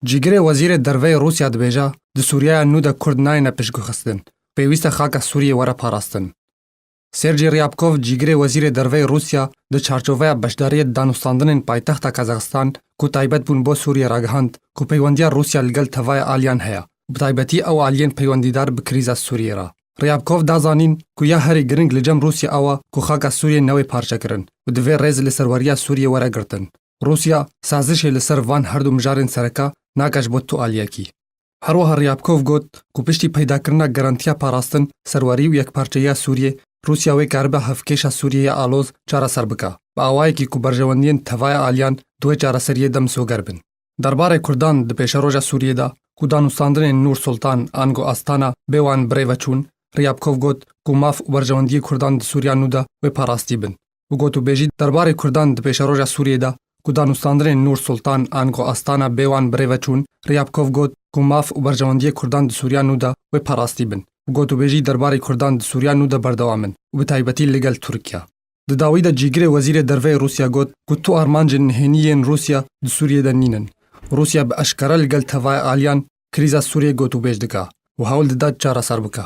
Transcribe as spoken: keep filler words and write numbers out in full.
Cîgirê Wezîrê Derveyê Rûsya dibêje, di Sûriyeya nû de Kurd nayêne piştguhxistin, pêwîst e xaka Sûriyê were parastin. Sergey Ryabkov, cîgirê Wezîrê Derveyê Rûsya, di çarçoveya beşdariyê di danûstandinên paytexta Kazaxistan ku taybet bûn bo Sûriyê ragihand ku peywendiya Rûsya li gel tevaya aliyan heye û bi taybetî ew aliyên peywendîdar bi krîza Sûriyê re. Ryabkov da zanîn ku ya herî giring li cem Rûsya ew e ku xaka Sûriyê newê parçekirin û divê rêz li serweriya Sûriyê were girtin. Rûsya sazişê li ser van her du mijarên sereke nake ji bo tu aliyekî. Her wiha Ryabkov got ku piştî peydakirina garantiya parastin, serwerî û yekparçeyiya Sûriyê, Rûsya wê karibe hevkêşa Sûriyê ya aloz çareser bike, bi awayekî ku berjewendiyên tevaya aliyan di wê çareseriyê de misoger bin. Derbarê Kurdan di pêşeroja Sûriyê de ku danûstandinên Nûr Sultan ango Astana bê wan bi rê ve çûn, Ryabkov got ku maf û berjewendiyê Kurdan di Sûriya nû de wê parastî bin. Û gotûbêjî derbarê Kurdan di pêşeroja Sûriyê de ku danûstandinên Nûr Sultan ango Astana bê wan bi rê ve çûn, Ryabkov got ku maf û berjewendiyê Kurdan di Sûriya nû de wê parastî bin û gotûbêjî derbarê Kurdan di Sûriya nû de berdewam in û bi taybetî li gel Tirkiye. Di dawî de cîgirê Wezîrê Derveyê Rûsya got ku tu armancên nihênî yên Rûsya di Sûriyê de nînin. Rûsya bi eşkere li gel tevaya aliyan krîza Sûriyê gotûbêj dike û hewl dide çareser bike.